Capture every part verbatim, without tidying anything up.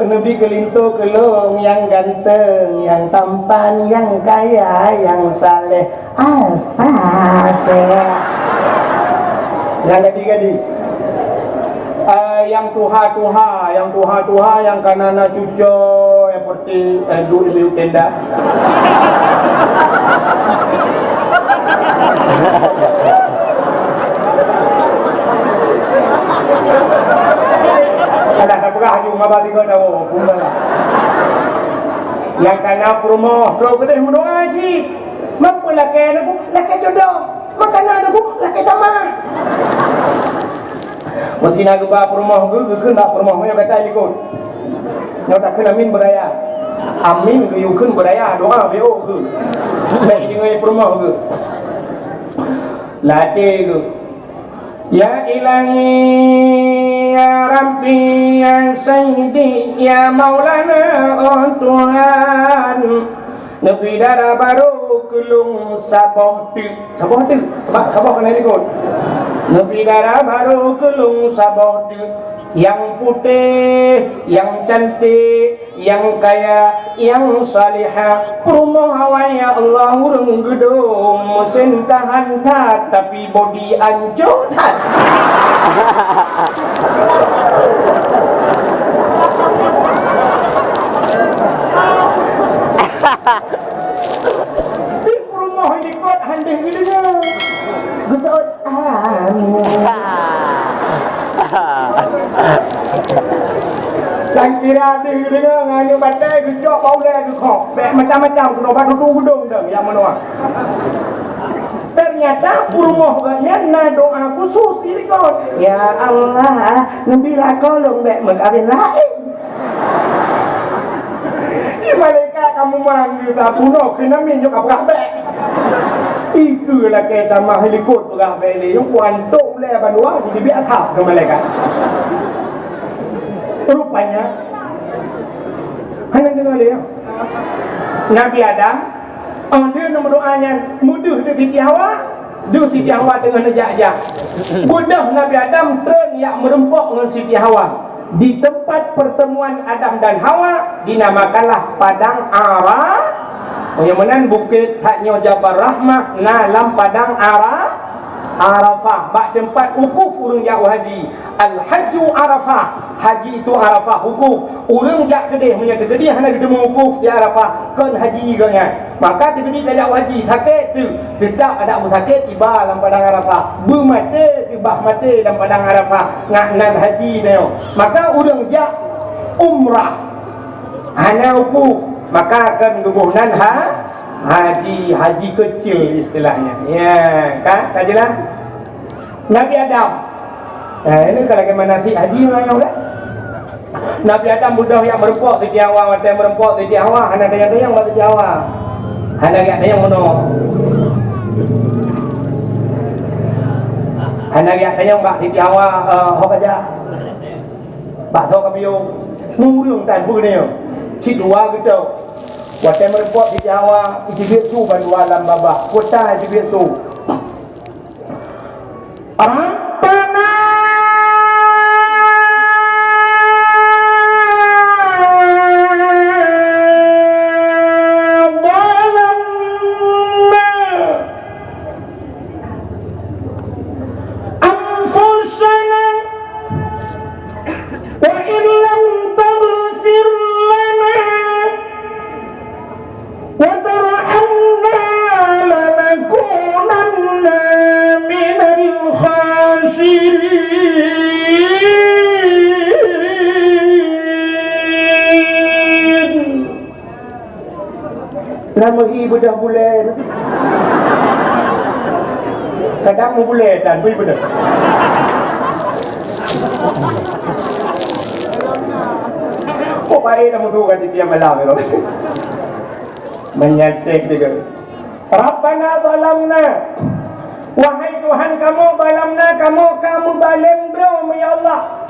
Neubi keulinto keulong nyang ganteng, nyang tampan, nyang kaya, nyang saleh. Al-Fatihah. Nyang gadi-gadi. Eh, nyang tuha-tuha, nyang tuha-tuha, nyang kana na cucoe, nyang peureute, eh, duek di tenda. Alah, dah peugah laju maba tiga tahun, pun dah lah. Nyang kana peurumoh, trok keudeh meudoa cit. Mampu lakée aneuëk, lakée jodoh. Makanan aneuëk, lakée tamah. Meusti na geuba peurumoh geu-, geukheun bak peurumoh, meunyoe gata likot. Nyoe takheun amin beuraya. Amin geuyue kheun beuraya, doa B O geu. Baik deungon peurumoh geu. Latée geu. Ya Ilahi, ya Rabbi, ya Sayyidi, ya Maulana, oh Tuhan. Neubi dara barô keu lôn saboh teuk. Saboh teuk. Sabab saboh keunan likot. Neubi dara barô keu lôn saboh teuk. Nyang putéh, nyang cantik, nyang kaya, nyang salihah. Peurumoh awai ya Allah ureuëng geudong. Meusén tahan that, tapi bodi ancô that. Di peurumoh likot handeh geudeungoe. Geuseuôt, "Amin." Sangkira deh geudeungoe ngon aneuëk batée geucok bak ulée geukhok. Bék macam-macam keunoe bak dudu geudong dong nyang meunoe. Ternyata peurumoh geuh nyan na doa khusus di likot. Ya Allah, neubi lakoe lôn bék meukawen laén. Di malaikat ka mumang geuh tabunoe keu nami nyoe ka peugah bék. Ikeu lakée tamah likot peugah bék lé nyang kuan tok ulée bandua jiteubiet asab keu malaikat. Rupanya hana deungoe lé nyoe. Nabi Adam, oh, dia meudoa nyan mudeuh di Siti Hawa. Di Siti Hawa teungoh neujak-jak. Beudôh Nabi Adam treun jak meurumpok ngon Siti Hawa. Di teumpat pertemuan Adam dan Hawa dinamakanlah Padang Ara-, oh, nyang meunan bukét that nyoe Jabal Rahmah na lam Padang Ara-, Arafah. Bak teumpat wukuf ureuëng jak haji. Al-Hajju Arafah, haji itu Arafah, wukuf. Ureuëng jak keudeh, meunyoe teukeudeh hana geuteumeung wukuf di Arafah, kon haji geuh nyan. Maka teukeudeh tajak haji, sakét teuh, teutap adak beusakét iba lam padang Arafah. Beumaté teuh bah maté lam padang Arafah, ngat nan haji nyoe. Maka ureuëng jak umrah hana wukuf, maka kon geuboh nan ha-, haji, haji keucil istilahnya. Ya, ka, ka jeulaih? Nabi Adam. Nah, ini kalau ke manasik haji orang kan? Nabi Adam beudôh jak meurumpok Siti Hawa, watée meurumpok Siti Hawa, hana tanyong-tanyong bak Siti Hawa. Hana jak tanyong meunoe. Hana jak tanyong bak Siti Hawa, eh, ho ka jak. Bak soe ka piôh. Ureuëng tan peue nyoe. Cit dua geutok. Watée meurumpok Siti Hawa, iteubiet su bandua lam babah. Kuta iteubiet su. ربنا ظلمنا أنفسنا وإن لم تغفر لنا وترحمنا لنكونن من الخاسرين. Na meuhi beudôh bulée. Kadang meubulée tan bui beudôh. Kok baé dah meutuka di tiap malam tu. Meunyaték juga. Rabbana zalamna. Wahai Tuhan kamoe, zalamna, kamoe ka meubalém droe, ya Allah.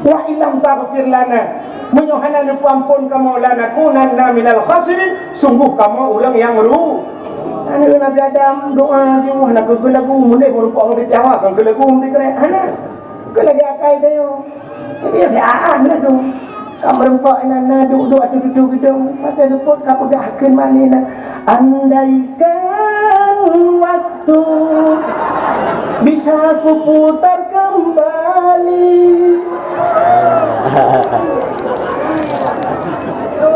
Wa illam taghfir lana, meunyoe hana neupeuamphon kamoe, lanakunanna minal khasirin, sungguh kamoe ureuëng nyang ru-, Aneuk Nabi Adam doa jih, hana keu lagu, meuneh meurumpok ngon Siti Hawa, kon keu lagu meusikrek, hana. Keu lagée akai tanyoe. Jadi, ya, si Aan lah tu. Ka meureumpok inan na duek-duek ateueh tutoe geudong, watèe seupôt ka peugah kheun mani na, "Andaikan waktu bisa kuputar kembali."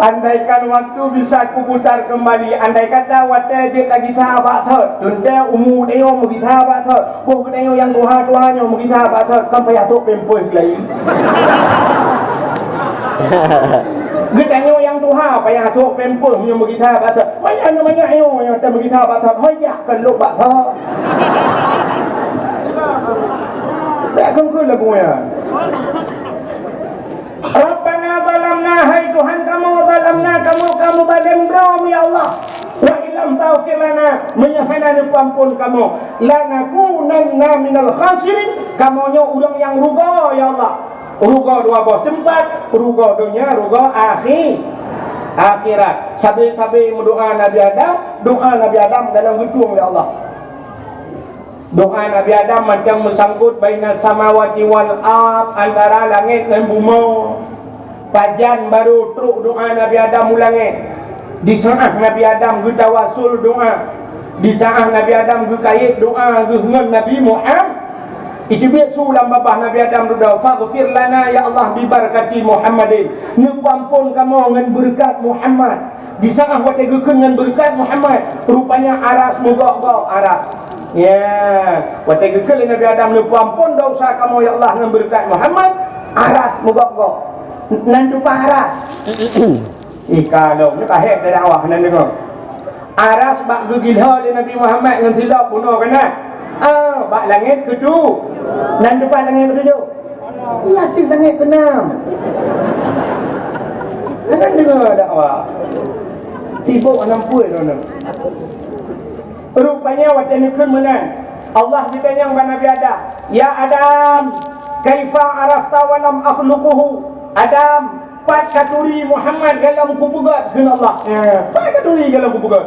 Andaikan waktu bisa kuputar kembali, andai kata watèe jeuet lagita bak thot, teuntèe umu tanyoe meugita bak thot, boh geutanyoe nyang tuha-tuha nyoe meugita bak thot, kan payah trok pampers lagi. Geutanyoe nyang tuha payah trok pampers nyoe meugita bak thot. Manyak nyoe manyak nyoe nyang meugita bak thot, hôi jak keu lôn bak thot. Bèk kheun-kheun lagu nyan. Rabbana zalamna, hai Tuhan kamoe, zalamna, kamoe, kamoe zalém droe, ya Allah. Wa illam taghfir lana, meunyoe hana neupeuamphon kamoe, lanakunanna minal khasirin, kamoe nyoe ureueng nyang rugoe, ya Allah. Rugoe dua boh teumpat, rugoe donya, rugoe akhi-, akhirat. Sabe-sabe meudoa Nabi Adam, doa Nabi Adam dalam geutueng lé Allah. Doa Nabi Adam macam meusangkot baina samawati wal ard, antara langét ngon bumoe. Pajan barô trok doa Nabi Adam u langét. Di saát Nabi Adam geutawasul doa, di saát Nabi Adam geukayét doa geuh ngon Nabi Muham-, iteubiet su lam babah Nabi Adam dudoe, "Faghfir lana ya Allah bi barakati Muhammadin." Neupeuamphon kamoe ngon beureukat Muhammad. Di saát watèe geukheun ngon beureukat Muhammad, rupanya aras meugok-gok, aras. Ya, watèe geukheun lé Nabi Adam, "Neupeuamphon desya kamoe ya Allah ngon beureukat Muhammad," aras meugok-gok. Nan teupah aras. Ih, ka lom, nyoe ka hék dakwah nan deungoe. Aras bak geugilho lé Nabi Muhammad ngon silop bunoe keunan. Ah, bak langét keutu-, nan teupah langét keutujoh. Di ateueh langét keunam. Hana deungoe dakwah. Sibok hana peue droeneuh. Rupanya watèe neukheun meunan, Allah geutanyong bak Nabi Adam, "Ya Adam, kaifa arafta wa lam akhluquhu?" "Adam, pat katuri Muhammad golom kupeugét?" kheun Allah. Ya, pat katuri golom kupeugét?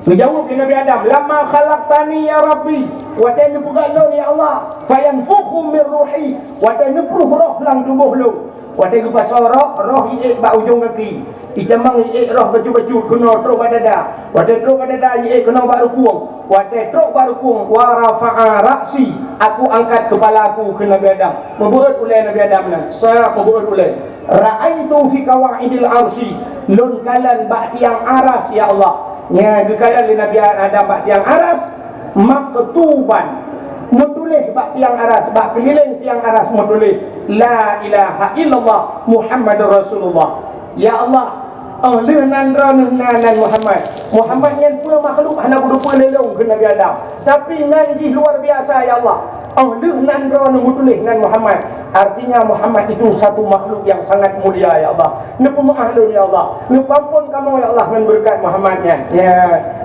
Geujaweueb lé Nabi Adam, "Lamma khalaqtani ya Rabbi," watèe neupeugét lôn ya Allah, "fayanfukhu min ruhi," watèe neupruh roh lam tuboh lôn. Watèe geupasoe roh, roh iék bak ujong gaki. Itamong iék roh bacut-bacut keunoe trok bak dada. Watèe trok bak dada iék keunoe bak rukueng. Watèe trok bak rukueng, wa rafa'a ra'si, aku angkat keupala aku kheun Nabi Adam. Meubeuet ulèe Nabi Adam nan, sa meubeuet ulèe. Ra'aitu fi qawaidil arsy, lôn kalon bak tiang aras, ya Allah. Nyan geukalon lé Nabi Adam bak tiang aras, maktuban, meutuléh bak tiang aras, bak keulileng tiang aras meutuléh, "La ilaha illallah Muhammadur Rasulullah." Ya Allah, oh lheueh nan droeneuh na nan Muhammad. Muhammad nyan peue makhluk hana beuteupeue lé lôn kheun Nabi Adam. Tapi nan jih luar biasa, ya Allah. Oh lheueh nan droeneuh meutuléh nan Muhammad. Artinya Muhammad itu satu makhluk yang sangat mulia, ya Allah. Neupeumeu'ah lôn, ya Allah. Neupeuamphon kamoe, ya Allah, ngon beureukat Muhammad nyan. Ya,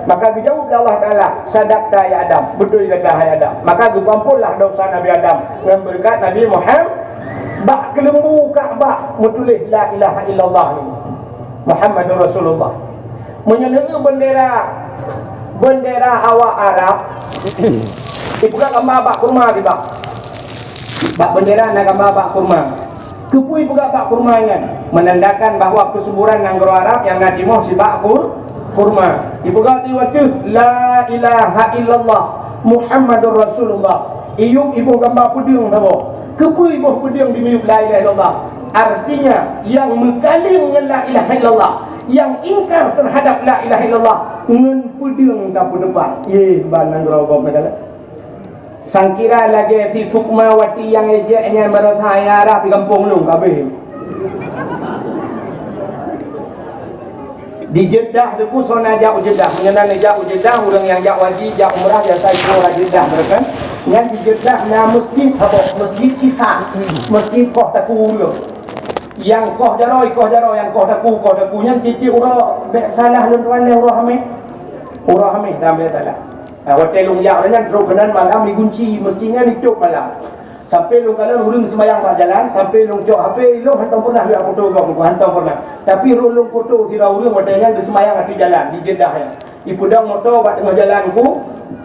maka geujaweueb lé Allah Taala, "Sadaqta ya Adam." Beutôi gata, hai Adam. Maka geupeuamphonlah desya Nabi Adam ngon beureukat Nabi Muhammad. Bak keuleumbu Ka'bah meutuléh la ilaha illallah nyoe. Muhammadur Rasulullah. Meunyoe neueu bendera, bendera awak Arab, ipeugah gamba bak kurma dibak. Bak bendera na gamba bak kurma. Keupeue ipeugah bak kurma nyan? Menandakan bahwa keusuburan nanggroe Arab nyang na timoh sibak kur-, kurma. Ipeugah di watèe, "La ilaha illallah Muhammadur Rasulullah." Iyup iboh gamba peudeueng saboh. Keupeue iboh peudeueng di miyup la ilaha illallah? Artinya, nyang meukaleng ngon la ilaha illallah, nyang ingkar terhadap la ilaha illallah, ngon peudeueng tapeudeupat. Yeh, ban nanggroe gob na galak. Sangkira lagèe si Sukmawati nyang ejek nyan baroesa nyang rab di gampông lôn ka abéh. Di Jeddah teungku, soe na jak u Jeddah. Meunyoe na jak u Jeddah, ureueng nyang jak haji, jak umrah, biasa jijak u Jeddah, kan? Nyan di Jeddah na meuseujid saboh, Meuseujid Kisas, meuseujid koh takue ureueng. Nyang koh jaroe, koh jaroe, nyang koh takue, koh takue. Nyan tiep-tiep uroe, bèk salah lôn tuan lé uroe Hamèh. Uroe Hamèh dah bèk salah. Nah, watèe lôn jak nyan, trok keunan malam, igunci meuseujid nyan, itôp malam. Sampai lôn kalon ureueng seumayang bak jalan, sampai lôn cok H P, lôn hantom pernah lihat foto gob, hantom pernah. Tapi roh lôn foto sidroe ureueng watèe nyan geuseumayang ateueh jalan di Jeddah nyan. Ipeudong moto bak teungoh jalan ku,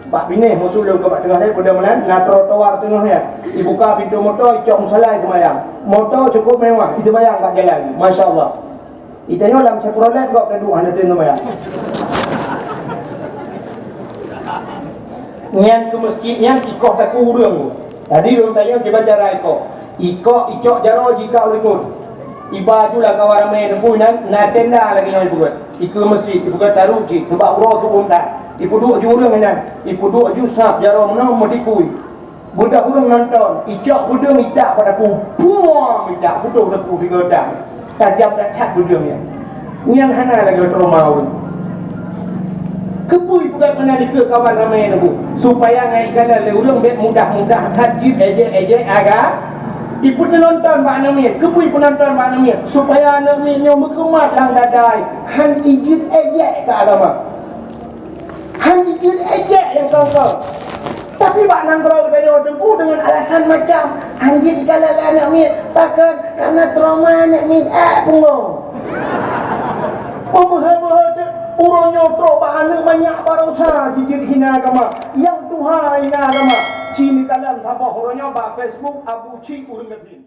Bak Pineh musoh lôn keu bak teungoh deh, peue meunan, na trotoar teungoh nyan. Ibuka pintoe moto, icok musala, iseumayang. Moto cukup mewah, iseumayang bak jalan. Masya Allah. Itanyoe lam Chevrolet gob taduek hana teueng seumayang. Nyan keu meuseujid nyan ikoh takue ureueng. Tadi lôn tanyong kiban cara ikoh. Ikoh icok jaroe jikak u likot. Iba ju lam kawan ramé teungku nyan, na tenda lagèe nyoe ipeugöt. Ikeue meuseujid, ipeugöt tarup cit, teubak uroe keu bontan. Ipeuduek ju ureueng inan, ipeuduek ju sab jaroe meunoe meutipui. Beudah ureueng nonton, icok peudeueng itak bak takue, puang itak, putôh takue sigoe dang. Tajam that-that peudeueng nyan. Nyan hana lagèe trauma ureueng. Keupeue ipeugöt meunan dikeue kawan ramé nyoe? Supaya ngai ikalon lé ureueng bèk mudah-mudah that jeuet ejek-ejek agama. Ipeuteunonton bak aneuk miet. Keupeue ipeunonton bak aneuk miet? Supaya aneuk miet nyoe meukeumat lam dadai, han ijeuet ejek keu agama. Han ijeuet ejek nyang kongkong. Tapi bak nanggroe geutanyoe teungku deungon alasan macam, han jeuet ikalon lé aneuk miet. Pakon? Karena trauma aneuk miet, eh, pungo. Pemeuhé-meuhé teuh, uroe nyoe trok bak aneuk manyak baroesa jijeuet hina agama. Nyang tuha hina agama. Ci neukalon saboh uroe nyoe bak Facebook, Abu Ci ureueng gasien.